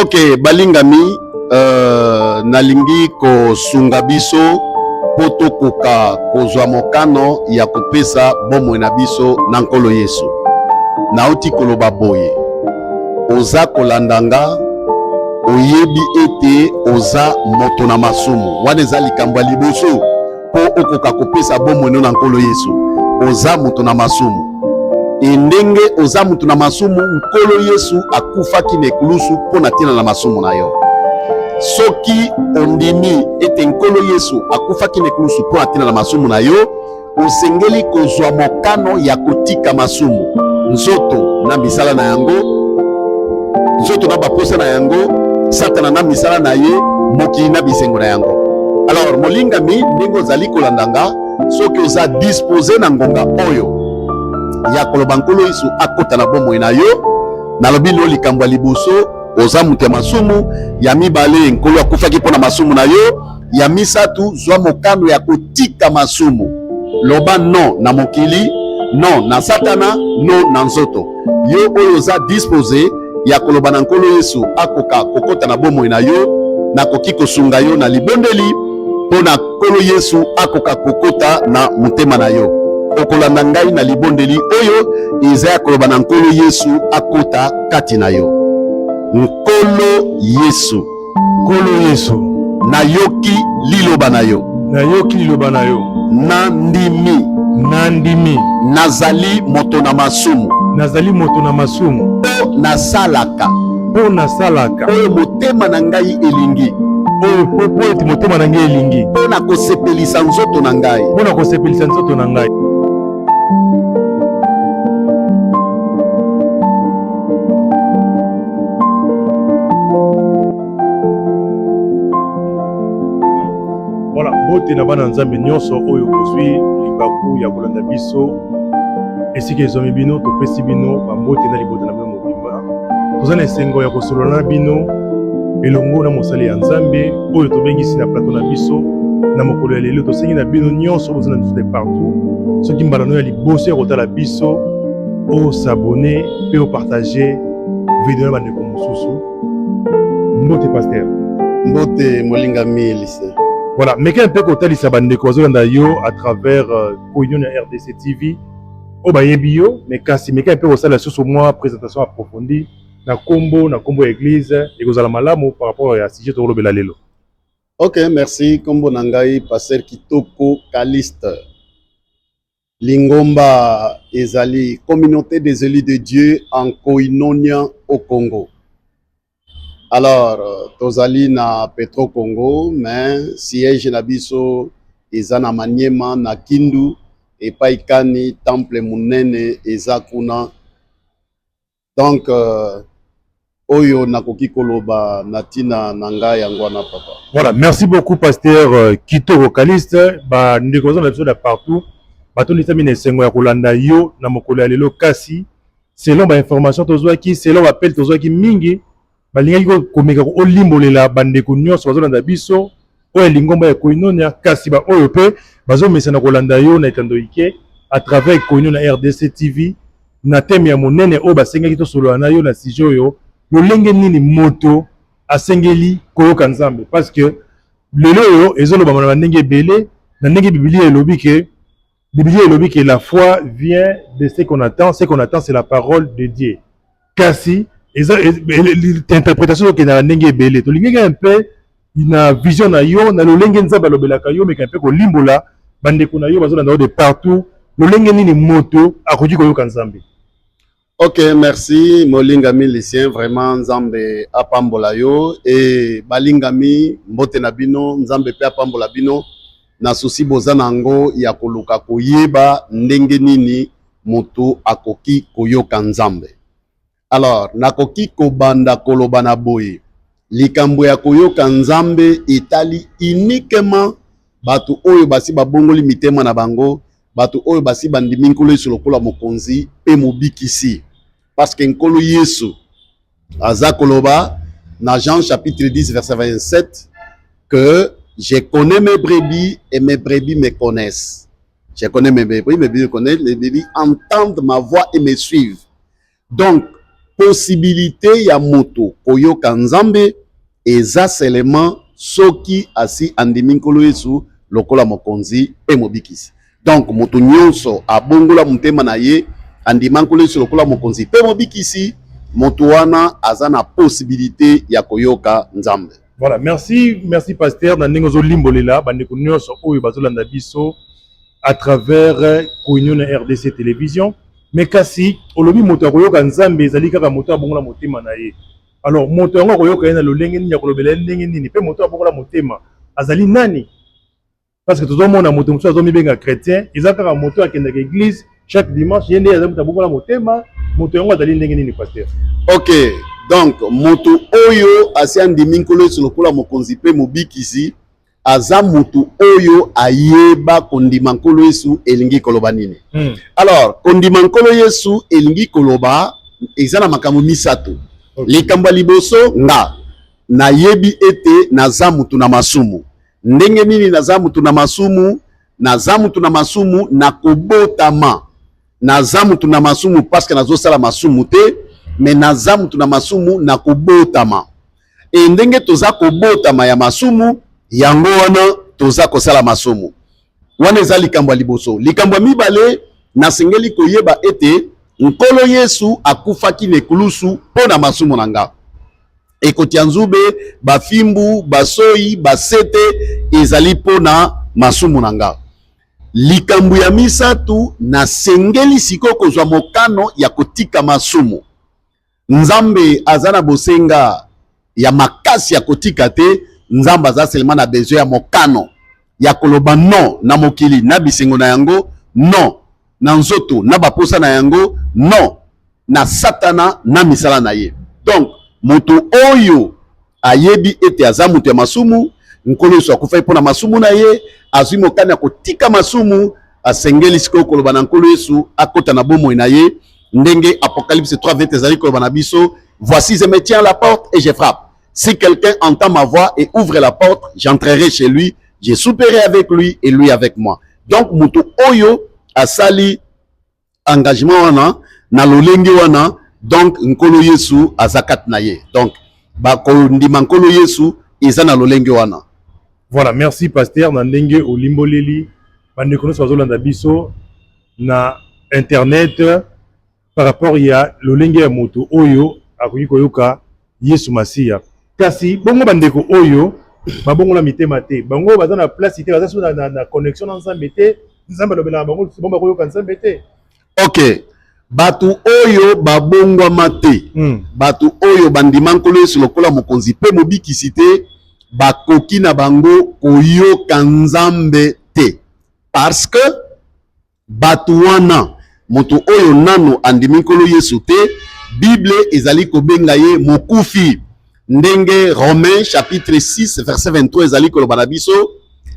Ok, balingami, nalingi kosunga biso mpo tokoka kozwa mokano ya kopesa bomoi na biso na Nkolo Yesu. Nauti koloba boye, oza kolanda nga, oyebi ete oza moto na masumu. Wana eza likambo ya liboso mpo okoka kopesa bomoi no na Nkolo Yesu. Oza moto na masumu. E ndenge oza moto na masumu, Nkolo Yesu akufaki na ekulusu mpo na ntina na masumu na yo. Soki ondimi ete Nkolo Yesu akufaki na ekulusu mpo na ntina na masumu na yo, osengeli kozwa mokano ya kotika masumu, nzoto na misala na yango, nzoto na baposa na yango, Satana na misala na ye, mokili na bisengo na yango. Alors molingami, ndenge ozali kolanda nga, soki oza dispose na ngonga oyo ya koloba Nkolo Yesu akota na bomoi na yo, nalobi no likambo ya liboso, oza moto ya masumu. Ya mibale, Nkolo akufaki mpo na masumu na yo. Ya misato, zwa mokano ya kotika masumu. Loba non na mokili, non na Satana, non na nzoto. Yo oyo oza dispose ya koloba na Nkolo Yesu akoka kokota na bomoi na yo, nakoki kosunga yo na libondeli mpo na Nkolo Yesu akoka kokota na motema na yo. Okolanda ngai na libondeli oyo eza ya koloba na Nkolo Yesu akota kati na yo. Nkolo Yesu. Nkolo Yesu. Nayoki liloba na yo. Nayoki liloba na yo. Nandimi. Nandimi. Nazali moto na masumu. Nazali moto na masumu. Mpo nasalaka. Mpo nasalaka. Oyo motema na ngai elingi. Oyo mpo ete motema na ngai elingi. Mpo na kosepelisa nzoto na ngai. Mpo na kosepelisa nzoto na ngai. Voilà, mbote na bana Nzambe nyonso oyo bozwi libaku ya kolanda biso esika ezwami bino, topesi bino bambote na libota na bino mobimba. Toza na esengo ya kosolola na bino elongo na mosali ya Nzambe oyo tobengisi na plateau na biso na mokolo ya lelo. Tosengi na bino nyonso boza na biso de partout, soki mbala no ya liboso ya kotala biso, o s'abonner pe o partager video na bandeko mosusu. Mbote pasteur. Mbote molingami Elise. Voilà, meka mpe kotalisa bandeko bazolanda yo à travers Koinonia ya RDC TV oyo bayebi yo, mais kasi meka mpe kosala lisusu mwa présentation approfondie na kombo ya église, ekozala malamu par rapport ya sujet tokolobela lelo. Ok, merci. Kombo na ngai Pasteur Kitoko Caliste. Lingomba ezali Communauté des élus de Dieu en Koinonia au Congo. Alors, tozali na Petro Congo, mais siège na biso eza na Maniema na Kindu, epai kani temple munene eza kuna. Donc oyo nakoki koloba na ntina na ngai yango wana, papa. Voilà, merci beaucoup pasteur Kitoko Caliste. Bandeko baza na biso na partout, batondisami na esengo ya kolanda yo na mokolo ya lelo. Kasi selon bainformation tozwaki, selon baappel tozwaki mingi, balingaki komeka olimbolela bandeko nyonso bazolanda biso oyo ya lingomba ya Koinonia, kasi baoyo mpe bazomesana kolanda yo na etando ike à travers Koinonia RDC TV, na thème ya monene oyo basengaki tosolola na yo na sujet oyo: lolenge nini moto asengeli koyoka Nzambe? Parce que lelo oyo ezolobama na bandenge ebele. Na ndenge Biblia elobi ke la foi vient de ce qu'on attend, ce qu'on attend, c'est la parole de Dieu. Kasi eza interprétation ezokende na ndenge ebele. Tolingaki mpe na vision na yo, na lolenge Nzambe alobelaka yo, meka mpe kolimbola bandeko na yo bazolanda yo de partout, lolenge nini moto akoki koyoka Nzambe. Ok, merci molingami Lucien, vraiment Nzambe apambola yo e balingami, mbote na bino, Nzambe mpe apambola bino na susi boza na yango ya koluka koyeba ndenge nini moto akoki koyoka Nzambe. Alors, nakoki kobanda koloba na boye: likambo ya koyoka Nzambe etali uniquement bato oyo basi babongoli mitema na bango, bato oyo basi bandimi Nkolo Yesu lokola mokonzi mpe mobikisi, parce que Nkolo Yesu aza koloba na Jean chapitre 10 verset 27 que je connais mes brebis et mes brebis me connaissent. Je connais mes brebis, mes brebis me connaissent, les brebis entendent ma voix et me suivent. Donc. Possibilité ya moto koyoka Nzambe eza seulement soki asi andimi Nkolo Yesu lokola Mokonzi mpe Mobikisi. Donc moto nyonso abongola motema na ye, andima Nkolo Yesu lokola Mokonzi mpe Mobikisi, moto wana aza na possibilité ya koyoka Nzambe. Voilà, merci, merci pasteur na ndenge ozolimbolela bandeko nyonso oyo bazolanda biso à travers Kounion na RDC Télévision. Mais kasi olobi moto akoyoka Nzambe ezali kaka moto abongola motema na ye. Alors moto yango akoyoka ye na lolenge nini, akolobela ye ndenge nini, mpe moto abongola motema azali nani? Parce que tozomona moto mosusu azomibenga chrétien, eza kaka moto akendaka église chaque dimanche, ye nde aza moto abongola motema. Moto yango azali ndenge nini, pasteur? Ok, donc moto oyo asi andimi Nkolo Yesu lokola Mokonzi mpe Mobikisi aza moto oyo ayeba kondima Nkolo Yesu elingi koloba nini. Alors kondima Nkolo Yesu elingi koloba eza na makambo misato. Likambo ya liboso, nga nayebi ete naza motu na masumu. Ndenge nini naza motu na masumu? Naza motu na masumu na kobotama. Naza motu na masumu parce que nazosala masumu te, mais naza motu na masumu na kobotama. E ndenge toza kobotama ya masumu, yango wana toza kosala masumu. Wana eza likambo ya liboso. Likambo ya mibale, nasengeli koyeba ete Nkolo Yesu akufaki na ekulusu mpo na masumu na nga. Ekoti ya nzube, bafimbu, basoi, basete ezali mpo na masumu na nga. Likambo ya misato, nasengeli sikoyo kozwa mokano ya kotika masumu. Nzambe aza na bosenga ya makasi ya kotika te. Nzambe aza seulement na besoin ya mokano ya koloba non na mokili na bisengo na yango, non na nzoto na baposa na yango, non na Satana na misala na ye. Donc moto oyo ayebi ete aza moto ya masumu, Nkolo Yesu akufaki mpo na masumu na ye, azwi mokano ya kotika masumu, asengeli sikoyo koloba na Nkolo Yesu akota na bomoi na ye, ndenge Apocalypse 3:20 ezali koloba na biso: "Voici, je me tiens à la porte et je frappe. Si quelqu'un entend ma voix et ouvre la porte, j'entrerai chez lui, je souperai avec lui et lui avec moi." Donc moto oyo asali engagement wana na lolenge wana, donc Nkolo Yesu aza kati na ye. Donc bakondima Nkolo Yesu eza na lolenge wana. Voilà, merci pasteur na ndenge olimboleli bandeko nyonso bazolanda biso na internet par rapport ya lolenge ya moto oyo akoki koyoka Yesu Masiya. Kasi bongo bandeko oyo babongola mitema te, bango baza na place te, baza so na connexion na Nzambe te, Nzambe alobelaka bango, bango bakoyoka Nzambe te? Ok, bato oyo babongwama te, bato oyo bandima Nkolo Yesu lokola Mokonzi mpe Mobikisi te, bakoki na bango koyoka Nzambe te, parce que bato wana, moto oyo nano andimi Nkolo Yesu te, Bible ezali kobenga ye mokufi, ndenge Romain chapitre 6 verset 23 ezali koloba na biso: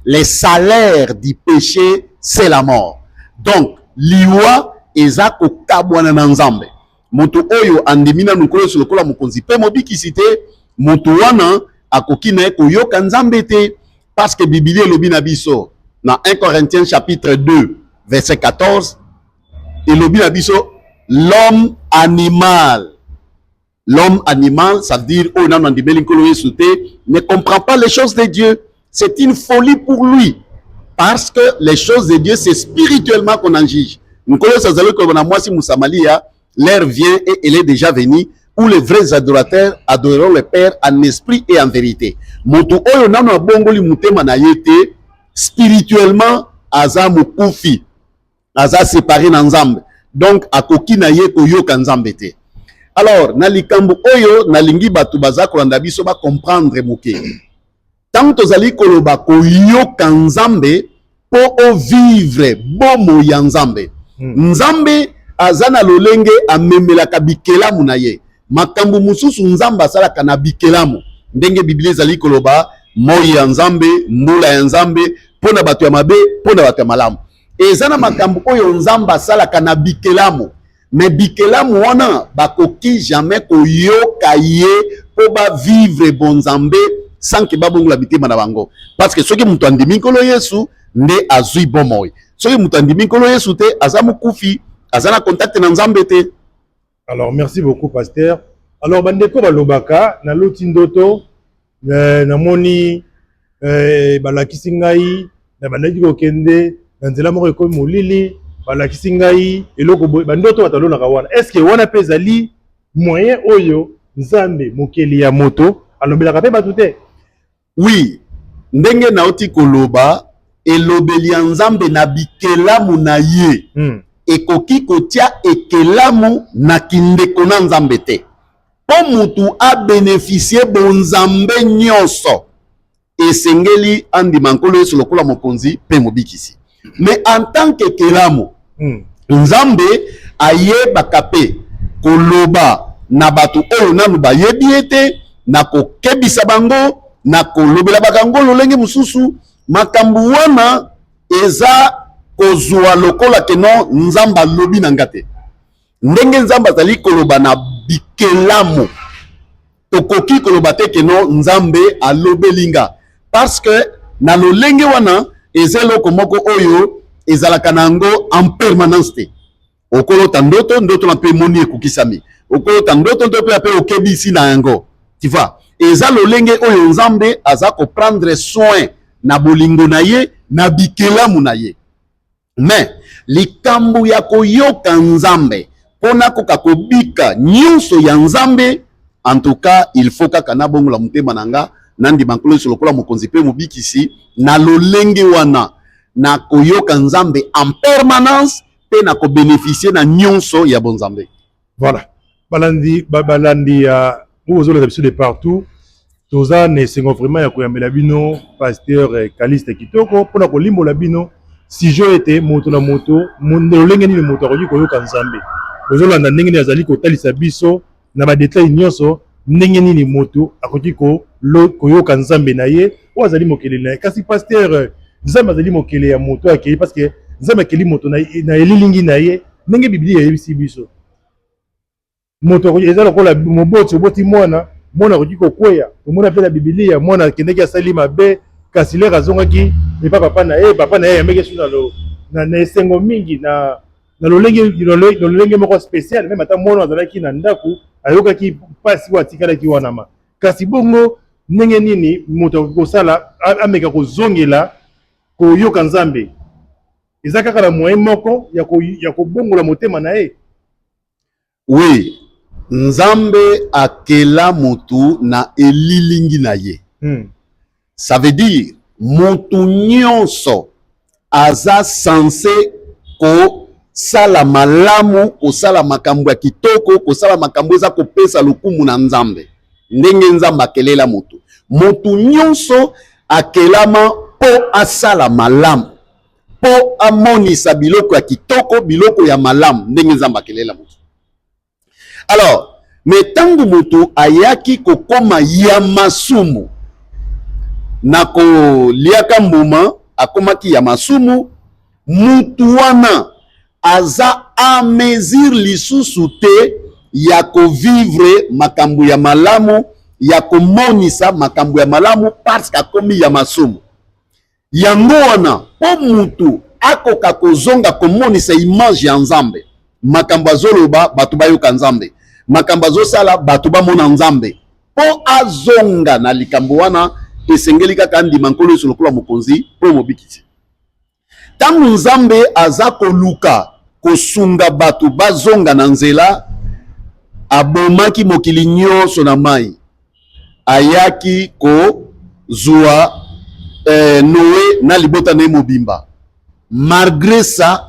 "Le salaire du péché, c'est la mort." Donc liwa eza kokabwana na Nzambe. Moto oyo andimi nanu Nkolo Yesu lokola Mokonzi mpe Mobikisi te, moto wana akoki na ye koyoka Nzambe te, parce que Biblia elobi na biso na 1 Corinthiens chapitre 2 verset 14, elobi na biso: "L'homme animal", l'homme animal, ça veut dire oyo nano andimeli Nkolo Yesu te, "ne comprend pas les choses de Dieu, c'est une folie pour lui, parce que les choses de Dieu, c'est spirituellement qu'on en juge." Nkolo Yesu azali koloba na mwasi Mosamalia: "L'heure vient et elle est déjà venue où les vrais adorateurs adoreront le Père en esprit et en vérité." Moto oyo nano abongoli motema na ye te, spirituellement aza mokufi, aza séparé na Nzambe, donc akoki na ye koyoka Nzambe te. Alors na likambo oyo nalingi bato baza kolanda biso bacomprendre moke: ntango tozali koloba koyoka Nzambe mpo ovivre bomoi ya Nzambe, Nzambe aza na lolenge amemelaka bikelamu na ye. Makambo mosusu Nzambe asalaka na bikelamu, ndenge Biblia ezali koloba, moi ya Nzambe, mbula ya Nzambe, mpo na bato ya mabe, mpo na bato ya malamu. Eza na makambo oyo Nzambe asalaka na bikelamu, mais bikelamu wana bakoki jamais koyoka ye mpo bavivre bonzambe sans que babongola mitema na bango, parce que soki moto andimi Nkolo Yesu nde azwi bomoi. Soki moto andimi Nkolo Yesu te, aza mokufi, aza na contact na Nzambe te. Alors merci beaucoup pasteur. Alors bandeko balobaka naloti ndoto eh, namoni eh, balakisi ngai nabandaki kokende na nzela moko ekomi molili balakisi ngai eloko boye bandoto bato alonaka wana est ce que wana mpe ezali moyen oyo Nzambe mokeli ya moto alobelaka mpe bato te? Oui, ndenge nauti koloba, elobeli ya Nzambe na bikelamu na ye ekoki kotia ekelamu na kindeko na Nzambe te. Mpo mutu a beneficier bonzambe nyonso, esengeli andima Nkolo Yesu lokola Mokonzi mpe Mobikisi. Mais en tant que ekelamu, Nzambe ayebaka mpe koloba na bato oyo nanu bayebi ye te, na kokebisa bango, na kolobela bakango lolenge mosusu. Makambo wana eza kozwa lokola ke non, Nzambe alobi na nga te. Ndenge Nzambe azali koloba na bikelamu, tokoki koloba te ke non, Nzambe alobeli nga, parce que na lolenge wana eza eloko moko oyo ezalaka na yango en permanence te. Okolota ndoto, ndoto na mpe emoni ekokisami. Okolota ndoto, ndoto mpe ape okebisi na yango. Tu vois, eza lolenge oyo Nzambe aza koprendre soin na bolingo na ye na bikelamu na ye. Mais likambo ya koyoka Nzambe mpo nakoka kobika nyonso ya Nzambe, en tout cas il faut kaka nabongola motema na nga, nandima Nkolo Yesu lokola Mokonzi mpe Mobikisi. Na lolenge wana na koyoka Nzambe en permanence mpe na kobeneficie na nyonso ya bonzambe. Voilà, balandi balandi ya oyo ozolanda biso de partout, toza na esengo vraiment ya koyambela bino pasteur Caliste Kitoko mpona kolimbola bino sujet ete moto na moto lolenge nini moto akoki koyoka Nzambe. Bozolanda ndenge nini azali kotalisa biso na ba detail nyonso ndenge nini moto akoki koyoka Nzambe na ye oyo azali mokeli na ye. Kasi pasteur, Nzambe azali mokeli ya moto akei, parce que Nzambe akeli moto na elilingi na ye, ndenge Biblia eyebisi biso. Moto eza lokola moboti oboti mwana, mwana akoki kokweya. Tomona mpe na Biblia mwana akendaki asali mabe, kasi lere azongaki epa papa na ye, papa na ye ayambaki ye na esengo mingi, na lolenge moko spécial. Meme ata mwana azalaki na ndako ayokaki mpasi oyo atikalaki wana ma. Kasi bongo ndenge nini moto akoki kosala ameka kozongela koyoka Nzambe? Eza kaka na moyen moko ya kobongola motema na ye. Oui, Nzambe akela mutu na elilingi na ye. Ça veut dire mutu nyonso aza censé kosala malamu, kosala makambo ya kitoko, kosala makambo eza kopesa lokumu na Nzambe. Ndenge Nzambe akelela mutu, mutu nyonso akelama po asala malamu, po amonisa biloko ya kitoko, biloko ya malamu, ndenge Nzambe akelela mutu. Alors, mais tango mutu ayaki kokoma ya masumu na koliaka mbuma, akomaki ya masumu, mutu wana aza a mesure lisusu te ya kovivre makambo ya malamu, ya komonisa makambo ya malamu, parce que akomi ya masumu. Yango wana po mutu akoka kozonga komonisa image ya Nzambe, makambo azoloba bato bayoka Nzambe, makambo azosala bato bamona Nzambe, po azonga na likambo wana esengeli kaka andima Nkolo Yesu lokola Mokonzi po Mobikisi. Tango Nzambe aza koluka kosunga bato bazonga na nzela, abomaki mokili nyonso na mai, ayaki kozwa Noe na libota na ye mobimba. Malgré ça,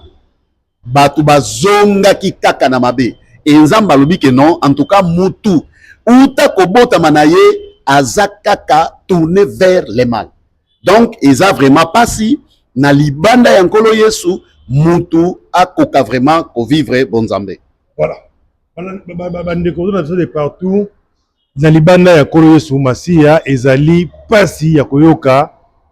bato bazongaki kaka na mabe. E Nzambe alobi ke non, en tout cas mutu uta kobotama na ye aza kaka tourner vers le mal. Donc eza vraiment pasi na libanda ya Nkolo Yesu mutu akoka vraiment kovivre bonzambe. Voilà. Bandeko na biso de partout na libanda ya Nkolo Yesu Masiya, ezali pasi ya koyoka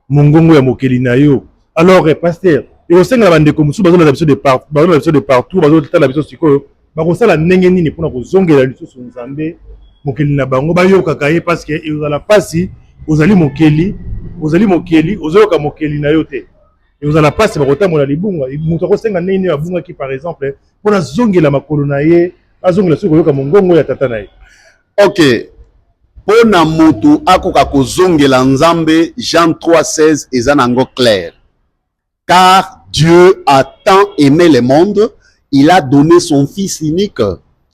mongongo ya mokeli na yo. Alors pasteur, ekosengela bandeko mosusu bazolanda biso de partout, bazolanda biso de partout, bazotala biso sikoyo, bakosala ndenge nini mpona kozongela lisusu Nzambe mokeli na bango, bayokaka ye? Parce que ezala pasi, ozali mokeli, ozali mokeli, ozoyoka mokeli na yo te, ekozala pasi, bakotambola libunga. Moto akosenga ndenge nini abungaki, par exemple, mpona zongela makolo na ye? Azongela soki koyoka mongongo ya tata na ye. Ok, mpo na motu akoka kozongela Nzambe, Jean 3:16 eza nango clair. Car Dieu a tant aimé le monde, il a donné son Fils unique,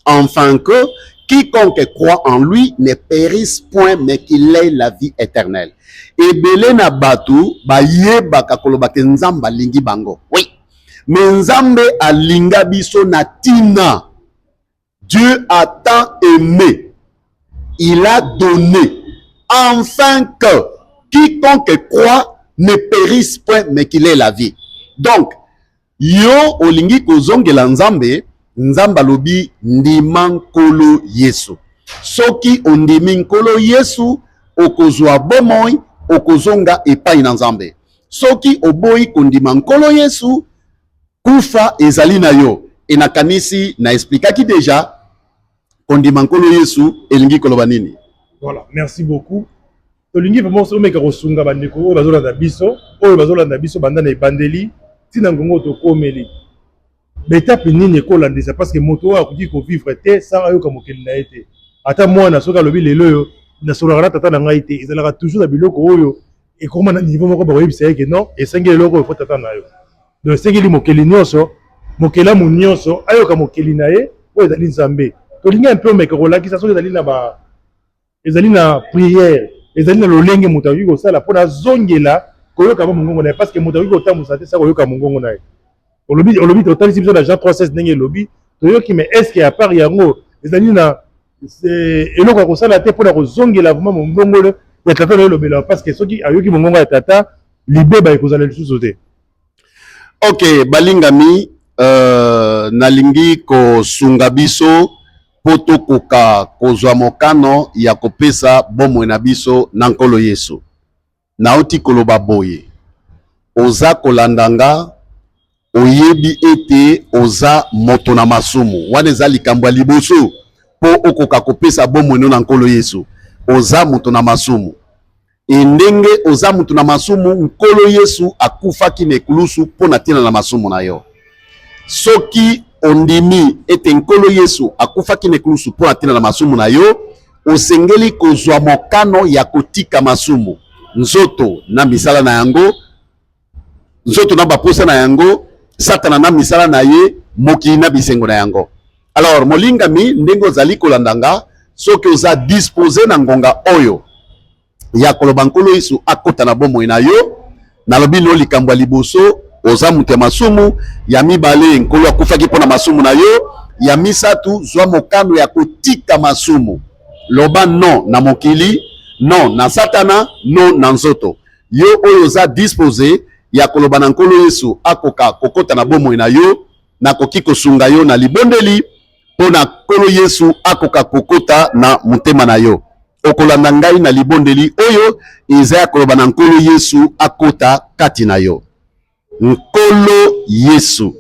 afin que quiconque croit en lui ne périsse point, mais qu'il ait la vie éternelle. Ebele na batu bayebaka koloba ke Nzambe alingi bango. Oui. Mais Nzambe alinga biso na tina. Dieu a tant aimé, il a donné, afin que quiconque croit ne périsse point, mais qu'il ait la vie. Donc, yo olingi kozongela Nzambe, Nzambe alobi ndima Nkolo Yesu. Soki ondimi Nkolo Yesu, okozwa bomoi, okozonga epai na Nzambe. Soki oboyi kondima Nkolo Yesu, kufa ezali na yo. E nakanisi na explikaki deja kondima Nkolo Yesu elingi koloba nini. Voilà, merci beaucoup. Tolingi vraiment omeka kosunga bandeko oyo bazolanda biso, oyo bazolanda biso banda na ebandeli ntina ngongo tokomeli. Baetape nini ekolandisa, parce que moto oyo akoki kovivre te sans ayoka mokili na ye te. Ata mwana soki alobi lelo oyo nasololaka na tata na ngai te, ezalaka toujours na biloko oyo ekoma na niveau moko bakoyebisa ye ke non, esengeli eloko oyo fo tata na yo. Donc esengeli mokeli nyonso, mokelamu nyonso ayoka mokeli na ye oyo ezali Nzambe. Tolingi un peu omeka kolakisa soki ezali na ba ezali na prière, ezali na lolenge moto akoki kosala mpona azongela koyoka ba mongongo na ye, parce que moto akoki kotambusa te sa koyoka mongongo na ye. Olobi totalisi biso na Jean 3:16 ndenge elobi, toyoki, mais est-ce que à part yango ezali na eloko ya kosala te mpona kozongela vraiment mongongo ya tata na ye elobela, parce que soki ayoki mongongo ya tata, libeba ekozala lisusu te. Ok, balingami, nalingi kosunga biso mpo tokoka kozwa mokano ya kopesa bomoi na biso na Nkolo Yesu. Nauti koloba boye, oza kolanda nga, oyebi ete oza moto na masumu. Wana eza likambo ya liboso mpo okoka kopesa bomoi no na Nkolo Yesu. Oza moto na masumu. E ndenge oza moto na masumu, Nkolo Yesu akufaki na ekulusu mpo na ntina na masumu na yo. Soki ondimi ete Nkolo Yesu akufaki na ekulusu mpo na ntina na masumu na yo, osengeli kozwa mokano ya kotika masumu, nzoto na misala na yango, nzoto na baposa na yango, Satana na misala na ye, mokili na bisengo na yango. Alors molingami, ndenge ozali kolanda nga, soki oza dispose na ngonga oyo ya koloba Nkolo Yesu akota na bomoi na yo, nalobi no likambo ya liboso, oza moto ya masumu. Ya mibale, Nkolo akufaki mpo na masumu na yo. Ya misato, zwa mokano ya kotika masumu. Loba non na mokili, non na Satana, non na nzoto. Yo oyo oza dispose ya koloba na Nkolo Yesu akoka kokota na bomoi na yo, nakoki kosunga yo na libondeli mpo na Nkolo Yesu akoka kokota na motema na yo. Okolanda ngai na libondeli oyo eza ya koloba na Nkolo Yesu akota kati na yo. Nkolo Yesu.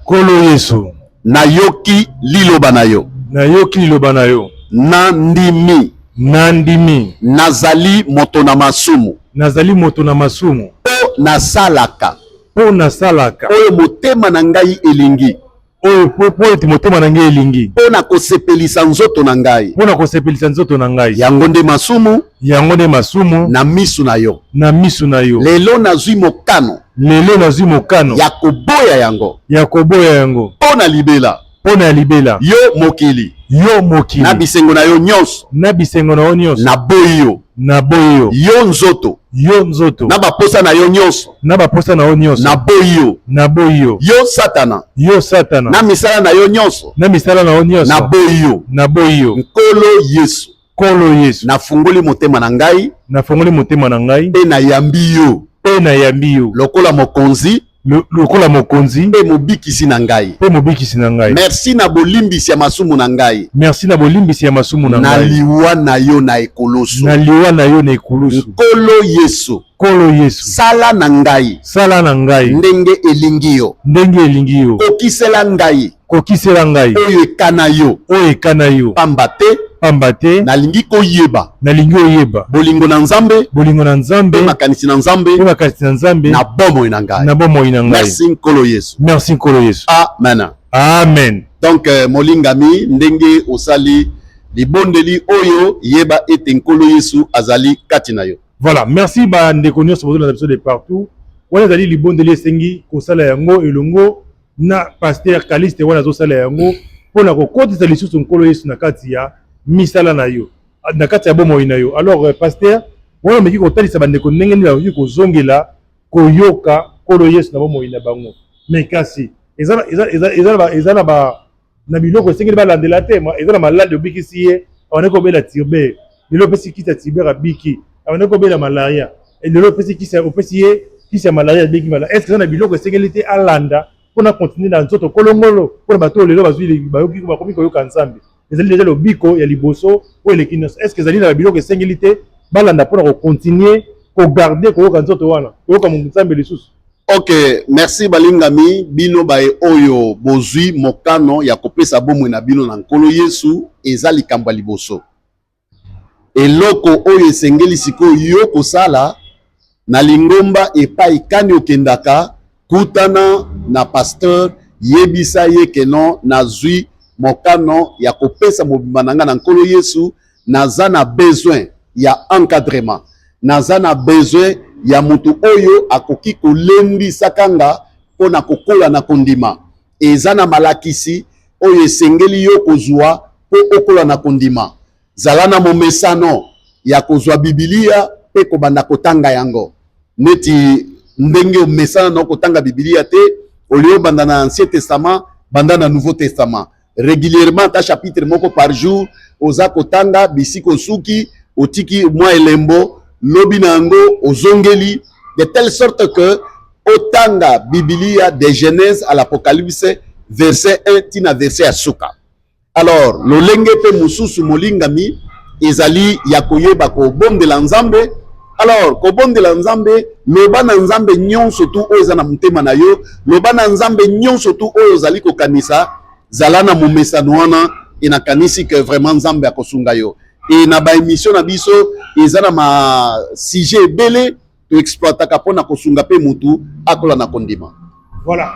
Nkolo Yesu. Nayoki liloba na yo. Nayoki liloba na yo. Nandimi. Nandimi. Nazali moto na masumu. Nazali moto na masumu. Mpo nasalaka. Mpo nasalaka. Oyo motema na ngai elingi. Oyo po ete motema na ngai elingi. Mpo na kosepelisa nzoto na ngai. Mpo na kosepelisa nzoto na ngai. Yango nde masumu. Yango nde masumu. Na misu na yo. Na misu na yo. Lelo nazwi mokano. Lelo nazwi mokano. Ya koboya yango. Ya koboya yango. Mpo na libela. Mpo na libela. Yo mokili. Yo mokili. Na bisengo na yo nyonso. Na bisengo na yo nyonso. Naboyi yo. Naboyi yo. Yo nzoto. Yo nzoto. Na baposa na yo nyonso. Na baposa na yo nyonso. Naboyi yo. Naboyi yo. Yo Satana. Yo Satana. Na misala na yo nyonso. Na misala na yo nyonso. Naboyi yo. Naboyi yo. Nkolo Yesu. Nkolo Yesu. Nafungoli motema na ngai. Nafungoli motema na ngai. Mpe nayambi yo. Mpe nayambi yo. Lokola mokonzi. Lokola mokonzi. Mpe mobikisi na ngai. Mpe mobikisi na ngai. Merci na bolimbisi ya masumu na ngai. Merci na bolimbisi ya masumu na ngai. Na liwa na yo na ekulusu. Na liwa na yo na ekulusu. Nkolo Yesu. Nkolo Yesu. Sala na ngai. Sala na ngai. Ndenge elingi yo. Ndenge elingi yo. Kokisela ngai. Kokisela ngai. Oyo ekana yo. Oyo ekana yo. Pamba te. Pamba te nalingi koyeba, nalingi oyeba bolingo na Nzambe, bolingo na Nzambe mpe makanisi na Nzambe, mpe makanisi na Nzambe na bomoi na ngai. Na bomoi na ngai. Merci Nkolo Yesu. Merci Nkolo Yesu. Amen. Amen. Donc molingami, ndenge osali libondeli oyo, yeba ete Nkolo Yesu azali kati na yo. Voilà, merci bandeko nyonso bozolanda biso de partout. Wana ezali libondeli, esengi kosala yango elongo na pasteur Caliste. Wana azosala yango mpona kokotisa lisusu Nkolo Yesu na kati ya misala na yo, na kati ya bomoi na yo. Alors pasteur, wana omeki kotalisa bandeko ndenge nini bakoki kozongela koyoka Nkolo Yesu na bomoi na bango. Mais kasi eza na biloko esengeli balandela te. Eza na maladi, obikisi ye, abandaki kobela tuber, lelo opesi kisi ya tuber, abiki. Abandaki kobela malaria, lelo opesi kisi, opesi ye kisi ya malaria, abiki malaria. Est ce que eza na biloko esengeli te alanda mpona continuer na nzoto kolongolo, mpona bato oyo lelo bazwi, bayoki, bakomi koyoka Nzambe? Ezali deja lobiko ya liboso oyo eleki nyonso. Est ce que ezali na biloko esengeli te balanda mpona kocontinuer kogarder koyoka nzoto wana, koyoka Nzambe lisusu? Ok, merci balingami. Bino baye oyo bozwi mokano ya kopesa bomoi na bino na Nkolo Yesu, eza likambo ya liboso. Eloko oyo esengeli sikoyo yo kosala, na lingomba epai kani okendaka, kutana na pasteur, yebisa ye que non, nazwi mokano ya kopesa mobimba na ngai na Nkolo Yesu, naza na besoin ya encadrement, naza na besoin ya motu oyo akoki kolendisaka nga mpo na kokola na kondima. Eza na malakisi oyo esengeli yo kozwa mpo okola na kondima. Zala na momesano ya kozwa Bibilia mpe kobanda kotanga yango neti ndenge omesana na kotanga Bibilia te. Olie obanda na Ancien Testament, banda na Nouveau Testament régulièrement, ata chapitre moko par jour. Oza kotanga bisika osuki, otiki mwa elembo, lobi na yango ozongeli, de telle sorte que otanga Bibilia de Genèse à l'Apocalypse, verset 1 tina verset ya suka. Alors lolenge mpe mosusu, molingami, ezali ya koyeba kobondela Nzambe. Alors kobondela Nzambe, loba na Nzambe nyonso tu oyo eza na motema na yo, loba na Nzambe nyonso tu oyo ozali kokanisa. Zala na momesano wana e nakanisi que vraiment Nzambe akosunga yo. E na baémission na biso, eza na masujet ebele toexploitaka mpona kosunga mpe mutu akola na kondima. Voilà,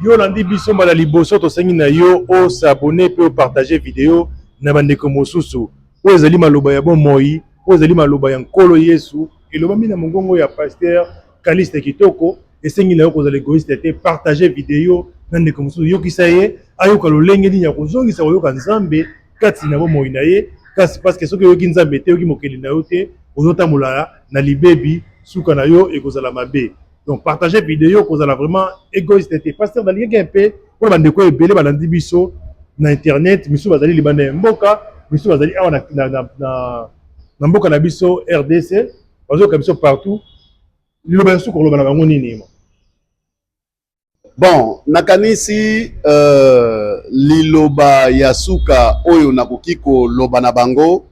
yo olandi biso mbala liboso, tosengi na yo os'abonner mpe opartager video na bandeko mosusu. Oyo ezali maloba ya bomoi, oyo ezali maloba ya Nkolo Yesu elobami na mongongo ya pasteur Caliste Kitoko. Esengi na yo kozala égoïste te, partage video na ndeko mosusu, yokisa ye, ayoka lolenge nini ya kozongisa koyoka Nzambe kati na bomoi na ye. Kasi parce que soki oyoki Nzambe te, oyoki mokeli na yo te, ozotambola na libebi, suka na yo ekozala mabe. Donc partage video, kozala vraiment égoïste te. Pasteur, nalingaki mpe mpona bandeko ebele balandi biso na internet, misusu bazali libanda ya mboka, misusu bazali awa na mboka na biso RDC, bazoyoka biso partout, liloba ya suka koloba na bango nini? Bon, nakanisi liloba ya suka oyo nakoki koloba na bango,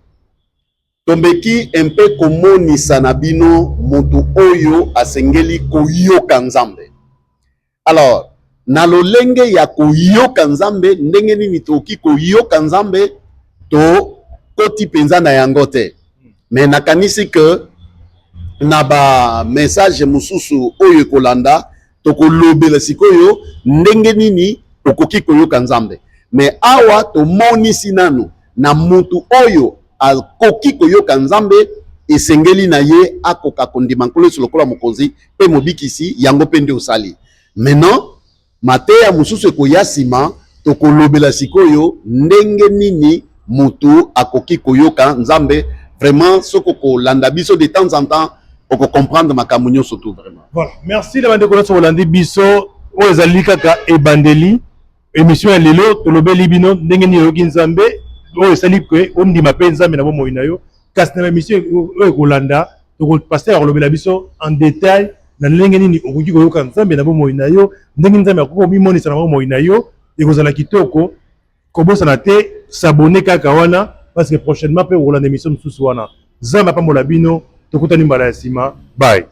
tombeki mpe komonisa na bino motu oyo asengeli koyoka Nzambe. Alors na lolenge ya koyoka Nzambe, ndenge nini tokoki koyoka Nzambe, tokoti mpenza na yango te. Mais nakanisi que na bamessage mosusu oyo ekolanda, tokolobela sikoyo ndenge nini okoki koyoka Nzambe. Mais awa tomonisi nanu na mutu oyo akoki koyoka Nzambe, esengeli na ye akoka kondima Nkolo Yesu lokola mokonzi mpe mobikisi. Yango mpe nde osali. Maintenant, mateya mosusu ekoya nsima, tokolobela sikoyo ndenge nini mutu akoki koyoka Nzambe. Vraiment, soki okolanda biso de temps en temps, okocomprendre makambo nyonso tout vraiment. Voilà, merci na bandeko nyonso bolandi biso. Oyo ezali kaka ebandeli. Émission ya lelo, tolobeli bino ndenge nini oyoki Nzambe, oyo esali ke ondima mpe Nzambe na bomoi na yo. Kasi na baémission oyo ekolanda, pasteur akolobela biso en détail na ndenge nini okoki koyoka Nzambe na bomoi na yo, ndenge Nzambe akoki komimonisa na bomoi na yo. Ekozala kitoko. Kobosana te s'abonner kaka wana, parce que prochainement mpe okolanda émission mosusu wana. Nzambe apambola bino, tokutani mbala ya nsima. Bye.